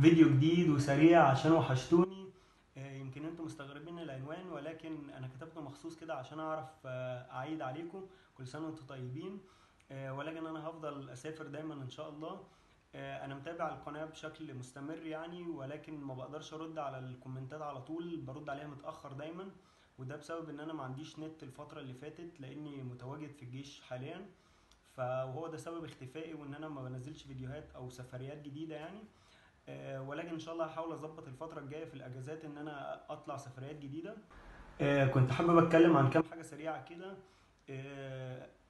فيديو جديد وسريع عشان وحشتوني. يمكن انتم مستغربين العنوان، ولكن انا كتبته مخصوص كده عشان اعرف اعيد عليكم. كل سنة وانتم طيبين. ولكن انا هفضل اسافر دايما ان شاء الله. انا متابع القناة بشكل مستمر يعني، ولكن ما بقدرش ارد على الكومنتات على طول، برد عليها متأخر دايما، وده بسبب ان انا ما عنديش نت الفترة اللي فاتت لاني متواجد في الجيش حاليا، فهو ده سبب اختفائي وان انا ما بنزلش فيديوهات او سفريات جديدة يعني. ولكن ان شاء الله هحاول اظبط الفترة الجاية في الاجازات ان انا اطلع سفريات جديدة. كنت حابب اتكلم عن كام حاجة سريعة كده.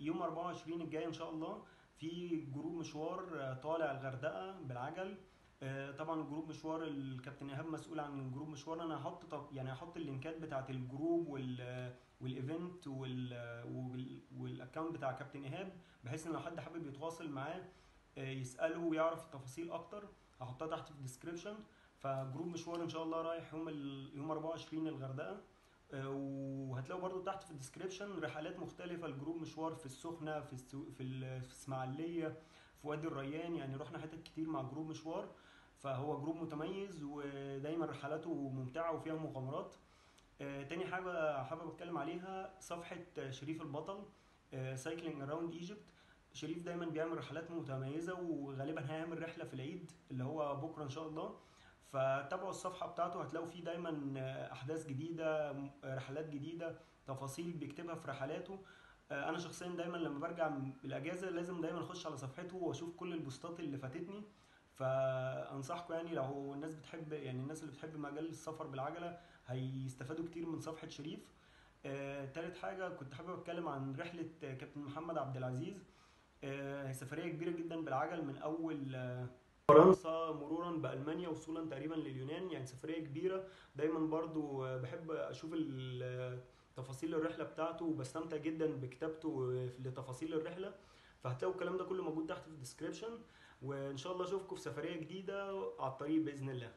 يوم 24 الجاي ان شاء الله في group مشوار طالع الغردقة بالعجل. طبعا group مشوار الكابتن ايهاب مسؤول عن group مشوار. انا هحط يعني هحط اللينكات بتاعت ال group وال event وال account بتاع كابتن ايهاب، بحيث ان لو حد حابب يتواصل معاه يساله ويعرف التفاصيل اكتر. هحطها تحت في ال description. ف group مشوار ان شاء الله رايح يوم 24 الغردقه. وهتلاقوا برضو تحت في ال description رحلات مختلفة ل group مشوار في السخنة، في الاسماعيلية، في وادي الريان. يعني رحنا حتت كتير مع group مشوار، فهو group متميز ودايما رحلاته ممتعة وفيها مغامرات. تاني حاجة حابب اتكلم عليها صفحة شريف البطل، cycling around Egypt. شريف دايما بيعمل رحلات متميزة، وغالبا هيعمل رحله في العيد اللي هو بكره ان شاء الله. فتابعوا الصفحة بتاعته، هتلاقوا فيه دايما احداث جديدة، رحلات جديدة، تفاصيل بيكتبها في رحلاته. انا شخصيا دايما لما برجع من الاجازة لازم دايما اخش على صفحته واشوف كل البوستات اللي فاتتني. فانصحكم يعني لو الناس بتحب، يعني الناس اللي بتحب مجال السفر بالعجله هيستفادوا كتير من صفحة شريف. تالت حاجة كنت حابب اتكلم عن رحله كابتن محمد عبد العزيز. سفرية كبيرة جدا بالعجل من اول فرنسا مرورا بالمانيا وصولا تقريبا لليونان، يعني سفرية كبيرة. دايما برضو بحب اشوف تفاصيل الرحلة بتاعته وبستمتع جدا بكتابته لتفاصيل الرحلة. فهتلاقوا الكلام ده كله موجود تحت في ال description، وان شاء الله اشوفكم في سفرية جديدة على الطريق باذن الله.